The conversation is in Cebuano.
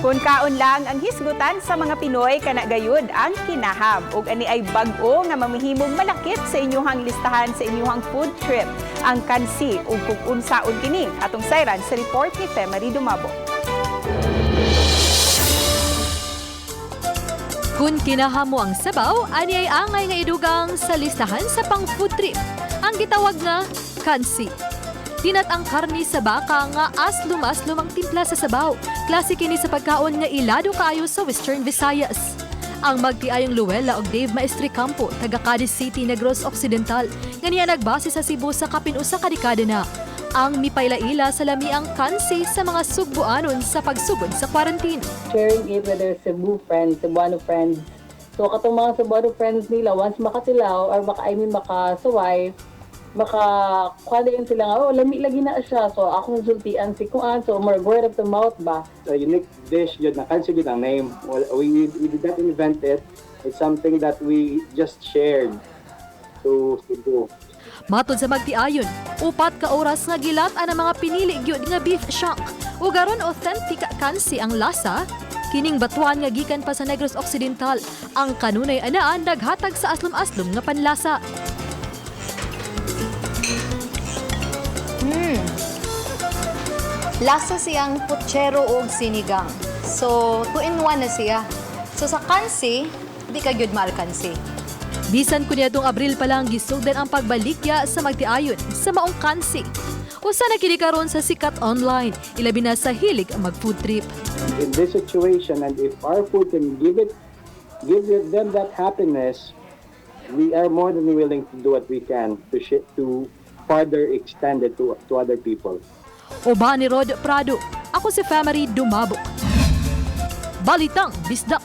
Kung kaon lang ang hisgutan sa mga Pinoy, kana gayud ang kinaham. Ug ani ay bag-o nga mamihimong malakip sa inyuhang listahan sa inyuhang food trip. Ang kansi ug kung unsaon kini atong sayran sa report ni Femary Dumabo. Kung kinahamo ang sabaw, ani ay angay nga idugang sa listahan sa pang food trip. Ang gitawag nga kansi. Tinat ang karni sa baka nga aslum-aslum ang timpla sa sabaw. Klase kini sa pagkaon nga ilado kaayo sa Western Visayas. Ang magtiayong Luella og Dave Maestre Campo, taga Cadiz City, Negros Occidental, nga niya nagbase sa Cebu sa kapin usa ka dekada na. Ang mipailaila sa lamiang kansi sa mga Sugbuanon sa pagsugod sa quarantine. Sharing it with their Cebu friends, Cebuano friends. So katong mga Cebuano friends nila, once makatilaw or maka, I mean, makasuway, maka kuha din sila nga, "Oh, lami lagi na siya." So akong sultian si kuan, so more word of the mouth ba. A unique dish yun na kansi yun ang name. Well, we did not invent it. It's something that we just shared to Cebu. Matod sa magtiayon, 4 ka oras nga gilat-an ang mga pinili gyud nga beef shank. Ug aron authentic kansi ang lasa, kining batuan nga gikan pa sa Negros Occidental, ang kanunay anaan naghatag sa aslom-aslom nga panlasa. Lasa siyang putsero og sinigang. So, two in one na siya. So, sa kansi, di ka gyud maalkansi. Bisan kunyadong Abril pa lang, gisugdan ang pagbalikya sa magtiayon sa maong kansi. Usa na kini karon sa sikat online, ilabi na sa hilig mag food trip. In this situation, and if our food can give them that happiness, we are more than willing to do what we can to further extend it to other people. Uban ni Rod Prado, ako si Femary Dumabok. Balitang Bisdak.